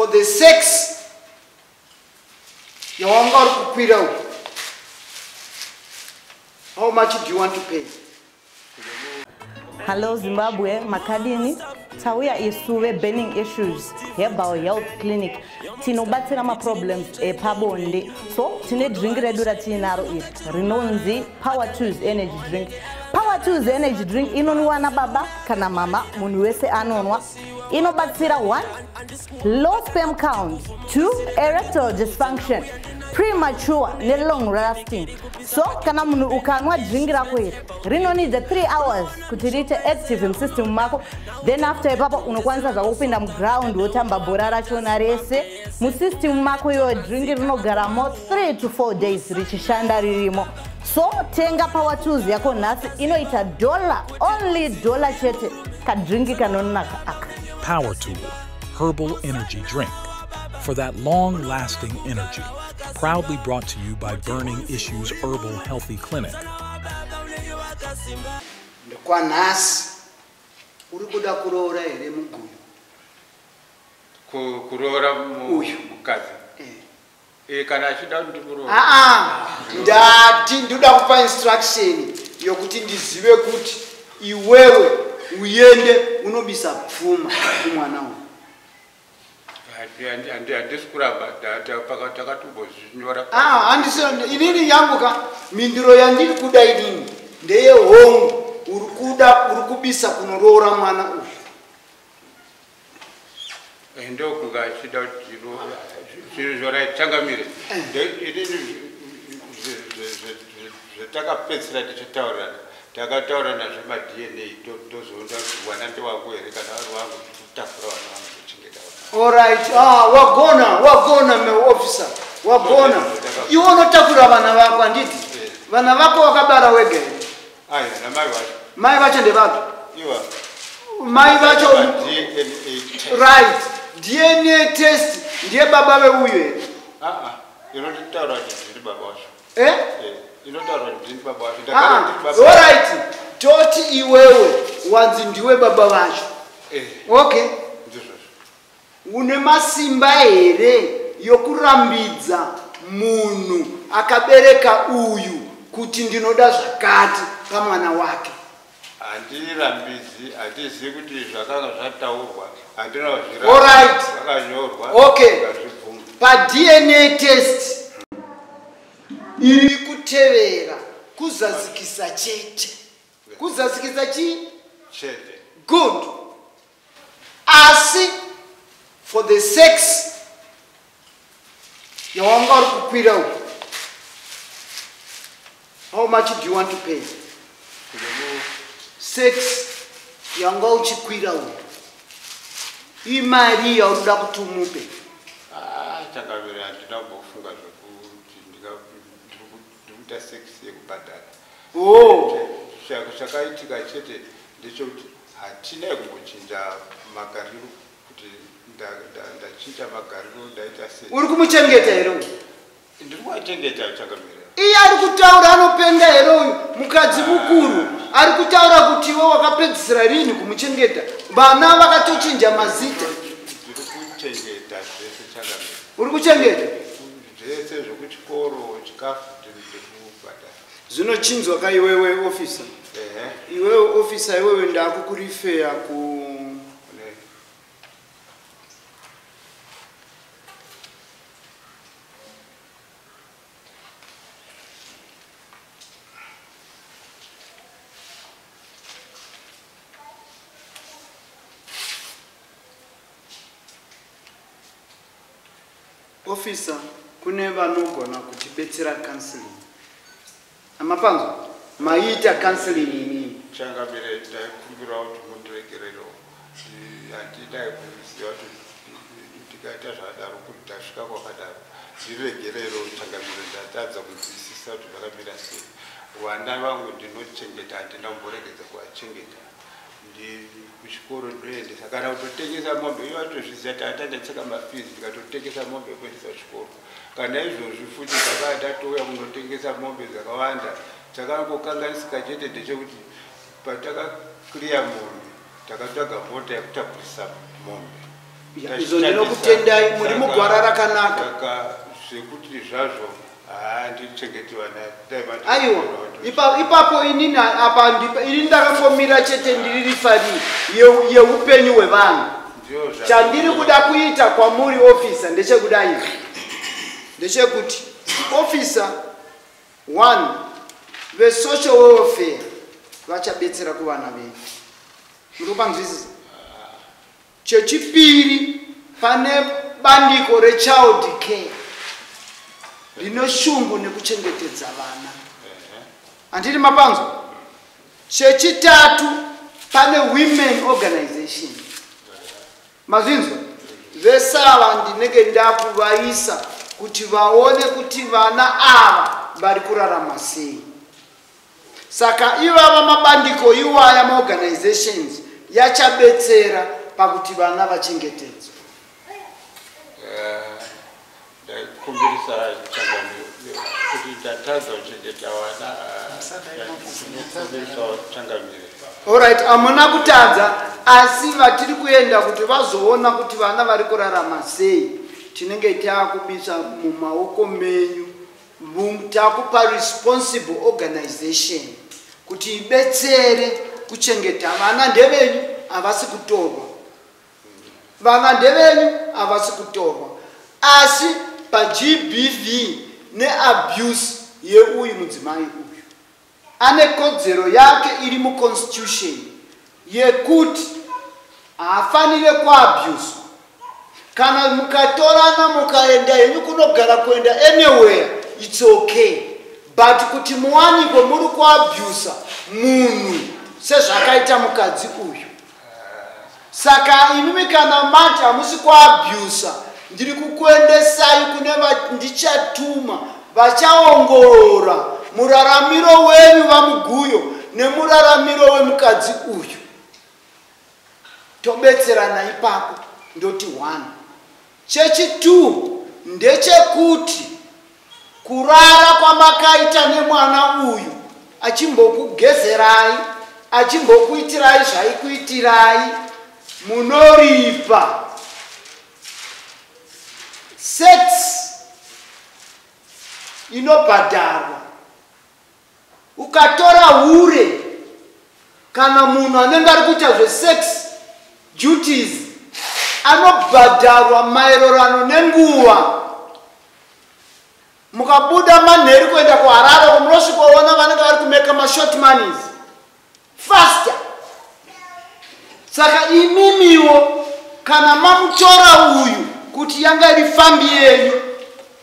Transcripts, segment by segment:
For the sex yawanga uri kukwira uku, how much do you want to pay? Hello Zimbabwe, makadini? Tauya isu veBurning Issues Herbal Health Clinic. Tinobatsira maproblems epabonde. So tine drink redu ratinaro iri rinonzi Power Tools Energy Drink. Power Tools Energy Drink inonwiwa nababa kana mama, munhu wese anonwa. Inobatsira 1, low sperm count, 2, erectile dysfunction, premature nelong lasting. So kana munhu ukanwa drink rako iri, rinonidza 3 hours kuti riite active musystem mako. Then after ipapo unokwanisa zvako kupinda muground wotamba bhora rachona rese musystem mako. Iyoyo drink rinogaramo 3 to 4 days richishanda ririmo. So tenga Power Tools yako nhasi, inoita dollar, only dollar chete. Kadrinki kanonaka aka. Power Tool Herbal Energy Drink for that long lasting energy. Proudly brought to you by Burning Issues Herbal Healthy Clinic. Ndekwanhasi, uri kuda kuroora here muguyu? Kuroora Uyu. mukadzi? Eh. Kana achida kuti ndimuroore. Aa, ndati ndoda kupa instruction yokuti ndizive kuti iwewe uende unobisa pfuma kumwana uyu. Handisi kuramba, takatombozvinyora. Ah, handisi inini yangu ka mhinduro yandiri kuda inini ndeyehongu. Uri kuda, uri kubisa kunoroora mwana uyu? Ndokunga achida kuti zvinhu zvora changamire. Inini zvatakapedzisira tichitaurirana, takataurirana zvemaDNA, tozoona kuti wana ndewangu here. Kana vari wangu, ndikutakura vana vangu, kuchengeta vana. Alright, ah, wagona, wagona, me officer, wagona. Iwe unotakura vana vako, handiti? Eh. Vana vako wakabara wega here? Aya, namai vacho. Mai vacho ndevapi? Iwa. Mai vacho? DNA test. Right, DNA test ndiye baba veuyu here? Ah, inototaura kuti ndiri baba vacho. Eh? Eh, inotaura kuti ndiri baba vacho. Ndagara Ah, ndiri baba. alright, toti iwewe wanzi ndiwe baba vacho. Eh, Okay. ndizvozvo. Une masimba here yokurambidza munhu akabereka uyu kuti ndinoda zvakati pamwana wake? Handirambidzi, handizivi kuti zvakanga zvataurwa, handina. Alright. Zvakanyorwa. Okay. Ndazvibvuma. PaDNA test iri kutevera kuzadzikisa chete, kuzadzikisa chii? Chete. Good. Asi for the sex yawanga uri kukwira uku, how much do you want to pay? Sex yanga uchikwira uku, imari yauri kuda kuti umupe? Ah, changamire, handina kumbofunga zvekuti ndiri kuita sex yekubhadhara. Oh. Chakaitika chete ndechekuti hatina kumbochinja magariro, kuti ndachinja magariro, ndaita sei. Uri kumuchengeta here uyu? Ndiri kuachengeta, changamire. Iye ari kutaura anopenga here uyu? Mukadzi mukuru ari kutaura kuti iwe wakapedzisira rini kumuchengeta, vana vakatochinja mazita. Ndiri kuchengeta zvese, changamire. Uri kuchengeta? Zvese, zvekuchikoro, chikafu, ndiri kubhadhara. Zvinochinzwa ka iwewe officer. Ehe. Iwewe officer, iwewe ndakukurifeya ku Officer, kune vanogona kutibetsera counseling. Amapanzo maiita counseling inini. Changamire, ndaikumbira kuti mundiregererewo. Handidai kuziva kuti ndikaita zvakadaro kuti ndasvika kwakadaro. Ndiregererewo, changamire, ndatadza kunzwisisa kuti zvakamira sei. Vana vangu ndinochengeta, handina kumboregedza kuvachengeta. Kuchikoro ndoendesa, kana kutotengesa mombe. Ivo vatozviziva kuti hata ndatseka mafees, ndikatotengesa mombe yekuendesa kuchikoro. Kana izvozvi futi ndakaa ndatouya kunotengesa mombe dzakawanda. Chakangokanganisika chete ndechekuti patakakliya mombe, takatsvaga mota yekutakurisa mombe. Izvo ndinokutendai, muri mugwara rakanaka. Saka zvekuti zvazvo handichengeti vana. Aiwa, ipapo inini apa ini ndakangomira chete, ndiri referee yeupenyu hwevanhu. Chandiri kuda kuita kwamuri, officer, ndechekudai, ndechekuti officer one vesocial welfare vachabetsera kuvana venyu. Muri kupanzwisisa? Chechipiri, pane bandiko rechild care rine shungu nekuchengetedza vana, handiri mapanzwa? Chechitatu, pane women organization, mazvinzwa? Vesava ndinenge ndakuvaisa kuti vaone kuti vana ava vari kurarama sei. Saka ivava mabandiko iwaya, maorganizations yachabetsera pakuti vana vachengetedzwe. Ndaikumbirisa changamire kuti ndatadza kuchengeta vana, ndinokumbirisawo changamire. Alright, hamuna kutadza, asi vatiri kuenda kuti vazoona kuti vana vari kurarama sei, tinenge taakubisa mumaoko menyu, takupa responsible organization kuti ibetsere kuchengeta vana. Ndevenyu, havasi kutorwa. Vana ndevenyu, havasi kutorwa. Asi paGBV neabuse yeuyu mudzimai uyu, ane kodzero yake iri muconstitution yekuti haafanire kuabuswa. Kana mukatorana mukaenda henyu kunogara, kuenda anywhere, it's okay, but kuti muwanikwe muri kuabusa munhu sezvakaita mukadzi uyu, saka imimi kana mati hamusi kuabusa, ndiri kukuendesai kune ndichatuma vachaongorora muraramiro wenyu vaMuguyo nemuraramiro wemukadzi uyu, tobetserana ipapo. Ndoti 1. Chechi2 ndechekuti kurara kwamakaita nemwana uyu, achimbokugezerai, achimbokuitirai zvaikuitirai, munoripa. Sex inobhadharwa. Ukatora hure kana munhu anenge ari kuita zvesex duties, anobhadharwa maererano nenguva. Mukabuda manheru kuenda kuHarare, munosvikoona vanenge vari kumeka mashort moneys faster. Saka imimiwo kana mamutora uyu kuti yanga iri fambi yenyu,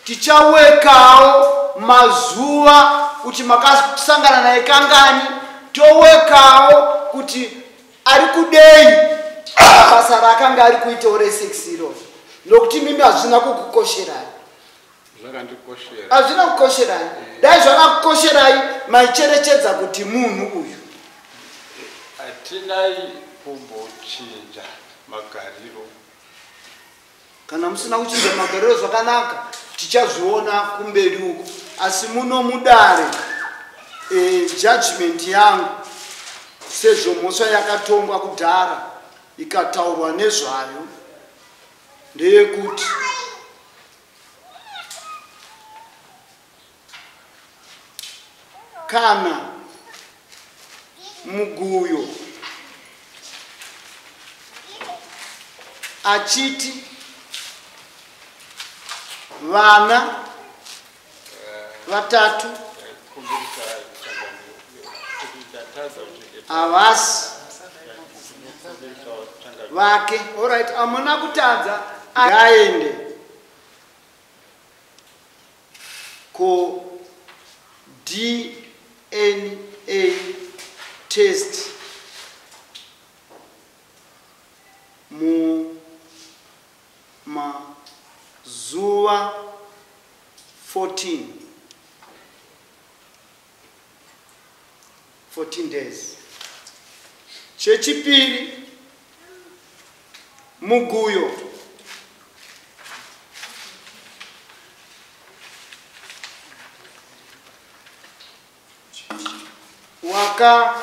tichawekawo mazuva kuti makasangana naye kangani, towekawo kuti ari kudei basa raakanga ari kuitawo resex iroro, nokuti mimi hazvina kukukosherai. Zvakandikoshera. Hazvina kukosherai. Dai zvakakukosherai, maicherechedza kuti munhu uyu. Hatinai kumbochinja magariro. Kana musina kuchinja magariro, zvakanaka, tichazviona kumberi uko. Asi muno mudare, judgment yangu, sezvo mhosva yakatongwa kudhara ikataurwa nezvayo, ndeyekuti kana Muguyo achiti vana vatatu Ndaikumbirisa changamire kuti ndatadza kuchengeta. havasi Ndinokumbirisawo changamire. vake. Alright, hamuna kutadza. Ngaende ko DNA test mumazuva 14, 14 days. Chechipiri, Muguyo wakagara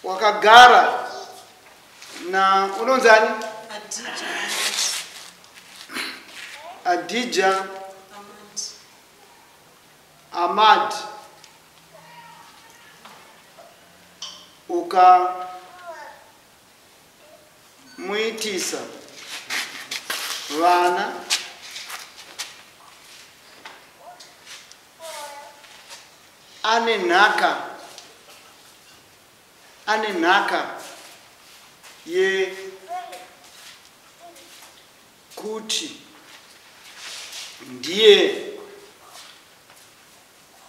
Wakagara na unonzani? Adija Ahmad. Ukamuitisa vana ane nhaka yekuti ndiye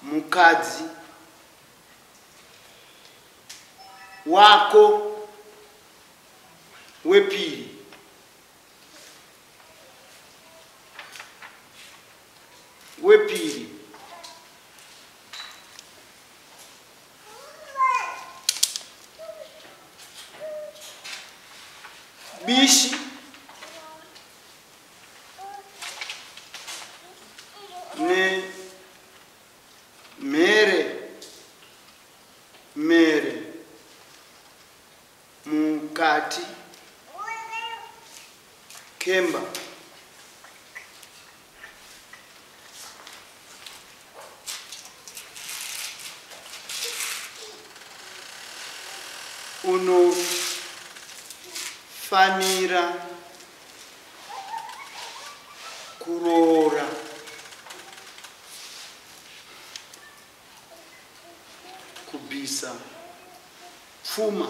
mukadzi wako wepiri. Bishi ne mere mere mukati kemba. Unofanira kuroora kubvisa pfuma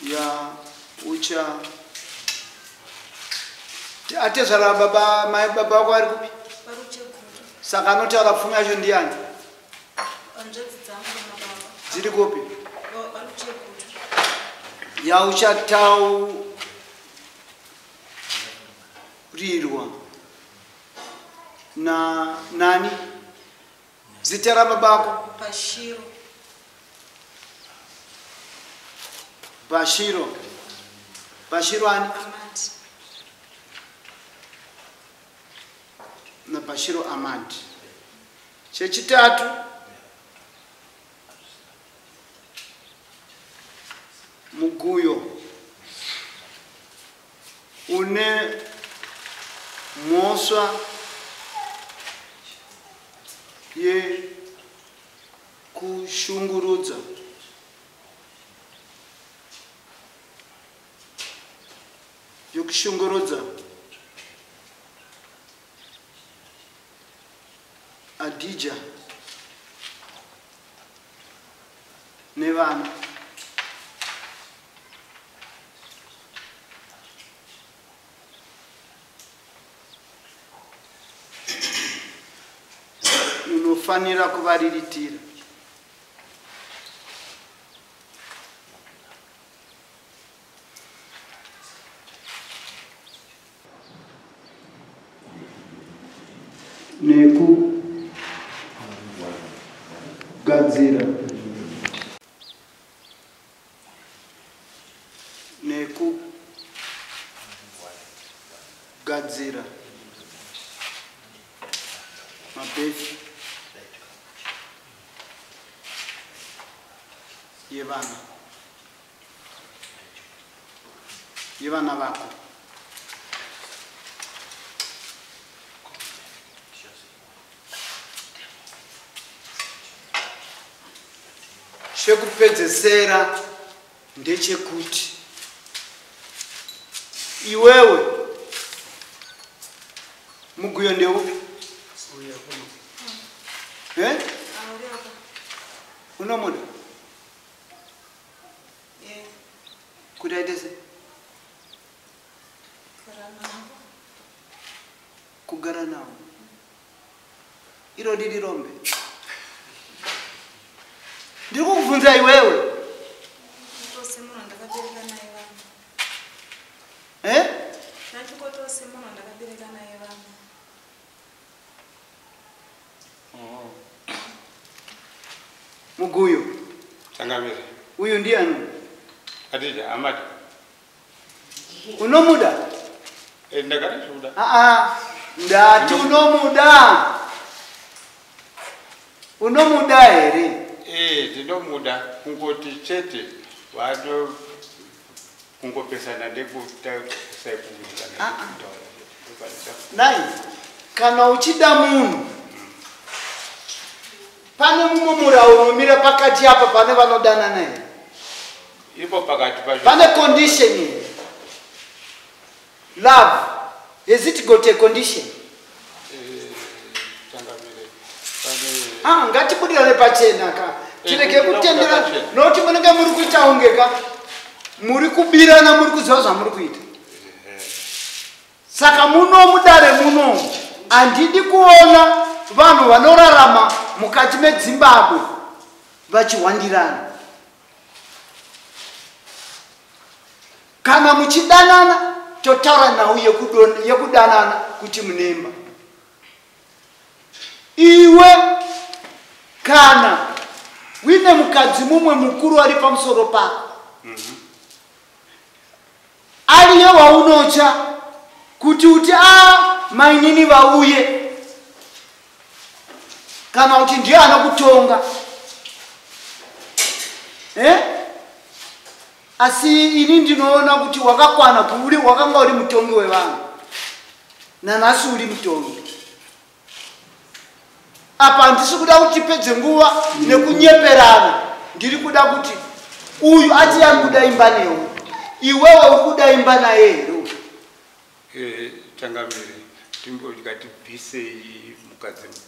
ya ucha. Atezvara baba mai baba wako ari kupi? Saka anotaura pfuma yacho ndiani? Dziri kupi? Yauchataurirwa na nani? Zita rababa wako? Bashiro. Bashiro. Bashiro ani? Ahmad. Na Bashiro Ahmad. Chechitatu Muguyo une mhosva yekushungurudza Adija nevana. Unofanira kuvariritira. Nekugadzira nekugadzira mabhefi yevana vako. Chekupedzesera ndechekuti iwewe Muguyo ndeupi? Unomuda? Kuti aite sei? Kugara navo. Iro riri rombe. Ndiri kukubvunza iwewe. Muguyo. Changamire. Uyu ndiani? Adija Ahmad. Unomuda? Ndakatomuda. Ndati unomuda. Unomuda here? Ndinomuda, kungoti chete vano kungopesana ndekusaikuwirirana. Nai, kana uchida munhu, pane mumwe murau unomira pakati apa pane vanodanana here? Ipo pakati pacho. Pane condition here? Love, has it got a condition? Changamire, pane Ah, ngatibudirane pachena ka, tirege kubuda kutenderana pachena. Nokuti munenge muri kuita unge ka muri kubirana, muri kuziva zvamuri kuita. Saka muno mudare muno handidi kuona vanhu vanorarama mukati meDzimbabwe vachihwandirana. Kana muchidanana, totaura nhau yekudanana kuti munemba. Iwe kana uine mukadzi mumwe mukuru ari pamusoro pako, ariye waunocha kuti uti a mainini vauye, kana kuti ndiye anokutonga, eh? Asi ini ndinoona kuti wakakwana, kuri wakanga uri mutongi wevanhu, nanhasi uri mutongi. Apa handisi kuda kuti tipedze nguva nekunyeperana. Ndiri kuda kuti uyu ati ari kuda imba newe, iwewe uri kuda imba naye here? Changamire, timbotibvisei mukadzi mukuru.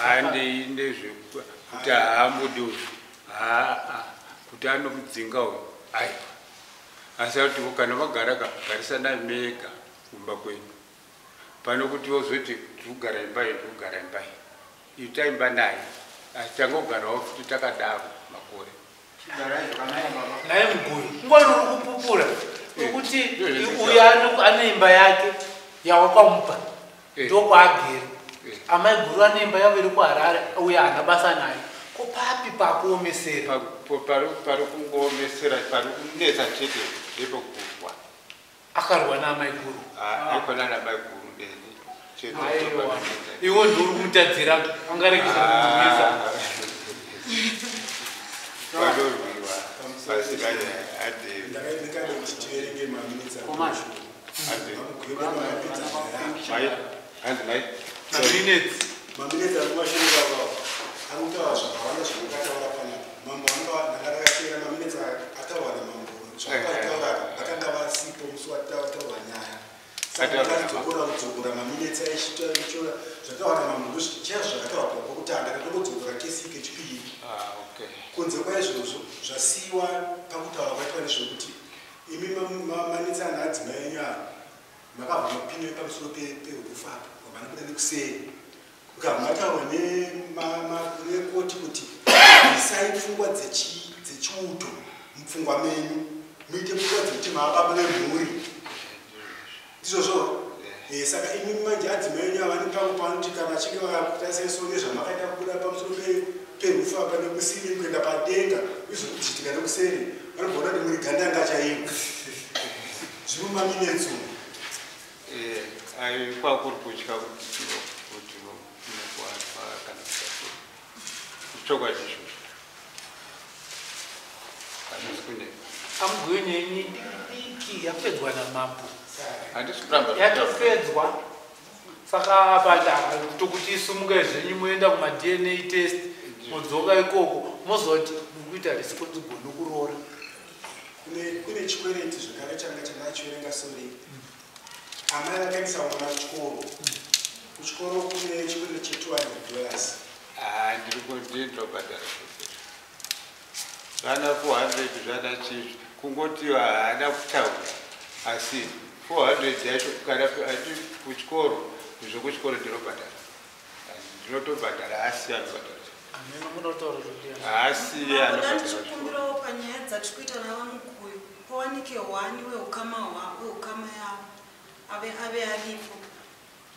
Handei nezvekuti haambodi uyu, haa, kuti anomudzinga uyu, aiwa. Asi kuti kana vagara ka, garisana mega kumba kwenyu, pano kuti vozoti tikugara imba iyi, tikugara imba iyi, ita imba naye. Asi tangogarawo futi takadaro makore. Naye Muguyu, ngwani uri kupupura kuti uyu ane imba yake yawakamupa, ndokwaagere. Amai guru ane imba yavo iri kuHarare, uye haana basa nayo. Ko papi pakuomesera? Pari kungoomesera, pari kunetsa chete ndepekurwa. Akarwa naamai guru? Aikona namai guru neni chete. Aiwa, iwe ndiuri kumutadzira, angaregesa kumurwisa. Vanorwiwa pasina. Ndakada kuti tiverenge maminitsi. Hanzi mai. Maminitsi. Maminitsi ari kumashure kwavo ari kutaura zvakawanda zvamakataura panapa. Mambo anga ndanga ndakateera maminitsi ataurwa namambo. Zvakataura vakanga vasipo musi wataurwa nyaya, saka tadzokora kudzokora maminitsi aichitora zvataurwa namambo, chaizvo zvakataurwa pokutanga. Tatongodzokora kesi kechipiri. Kunze kwaizvozvo, zvasiyiwa pakutaura kwaitwa nezvekuti imi manetsana adzimai enyu ava, makabva mapinyo pamusoro perufu apa, hamana kuda nekuseri, ukabva mataurwa nekoti kuti isai pfungwa dzechiuto mupfungwa menyu, muite pfungwa dzekuti maababa vemhuri. Ndizvozvo. Saka imi manje adzimai enyu ava nepamwe panoti kana achinge vakakuita seso nezvamakaita kubuda pamusoro perufu apa nekusiri kuenda padenga, izvokuchitika nekuseri, vanobva kuti muri gandanga chairo. Zviri mumaminetsi umu. Kwakuri kutya kuti kana chokwadi izvozvo, handisi kunetsa. Amuguyu, nyenyi diki yapedzwa namambo. Handisi kuramba. Yatopedzwa. Saka apa tokuti isumuke zvenyu, moenda kumaDNA test, modzoka ikoko, mozoti muri kuita responsible nokuroora. Kune chikwereti zvakare changa chandachiverenga. Sori, amai vakaendesa mwana kuchikoro. Kuchikoro kune chikwereti che$200. Ndiri ndinotobhadhara zvana 400, zvana chizvi. Kungoti haana kutaura, asi 400 yacho kana ati kuchikoro, zvokuchikoro ndinobhadhara, ndinotobhadhara, asi anobhadhara. Ameno munotaura zvokuti Haasi anobhadhara. Ndichikumbirawo panyaya dzatiri kuita navaMukuyu, pawanike hwani weukama weukama yavo ave aripo,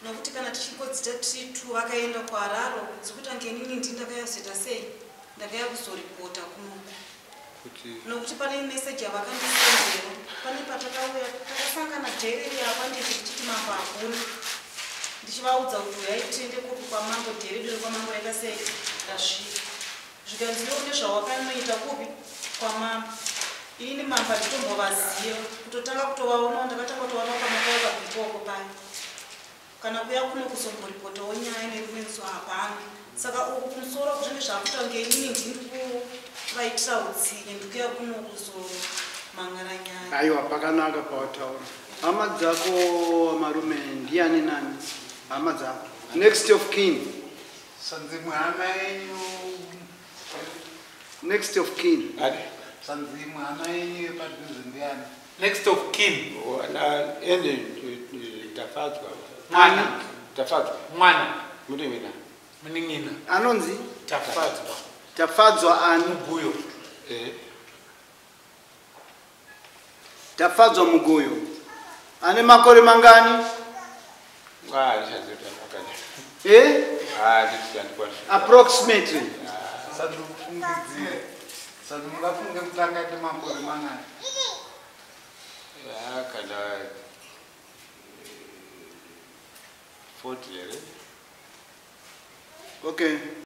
nokuti kana tichingodzita tiri two, vakaenda kuHararo, dzikuita ngenini ndi ndakayazoita sei, ndakaya kuzoripota kunoku. Kuti Nokuti pane meseji yavakandisendera, pane patakauya takasangana dhereri apa, nditi ndichiti mambo hakuna, ndichivaudza kuti uyai tiende kopi kwamambo, dhere redu rekwamambo. Ndaita sei? Ndasvika. Zvikanzi iwe une zvawakanoita kupi? Kwamambo. Inini mambo handitombovaziva. Kutotanga kutovaonawo ndakatanga kutovaona kwamakauka ikoko paya. Kana kuya kuno kuzomboripotawo nyaya nerimwe zuva hapana. Saka uku kumusoro zvinenge zvakuita kunge inini ndini kuvaitira utsinye ndikuya kuno kuzomhan'ara nyaya. Aiwa, pakanaka pawataura. Hama dzako marume ndiani nani? Hama dzako. Next of kin. Sanzi mwana yenyu. Next of kin. Sanzi mwana yenyu yepadhuze ndiani? Next of kin. Ende Tafadzwa. Mwana. Tafadzwa. Mwana. Munin'ina. Munin'ina. Anonzi? Tafadzwa. Tafadzwa ani? Muguyo. Tafadzwa Muguyo. Ane makore mangani? Eh? Approximately. Sanzi kufungidzira. Sanzi mungafunge kuti angaite makore mangani? Kana 40 here. Okay.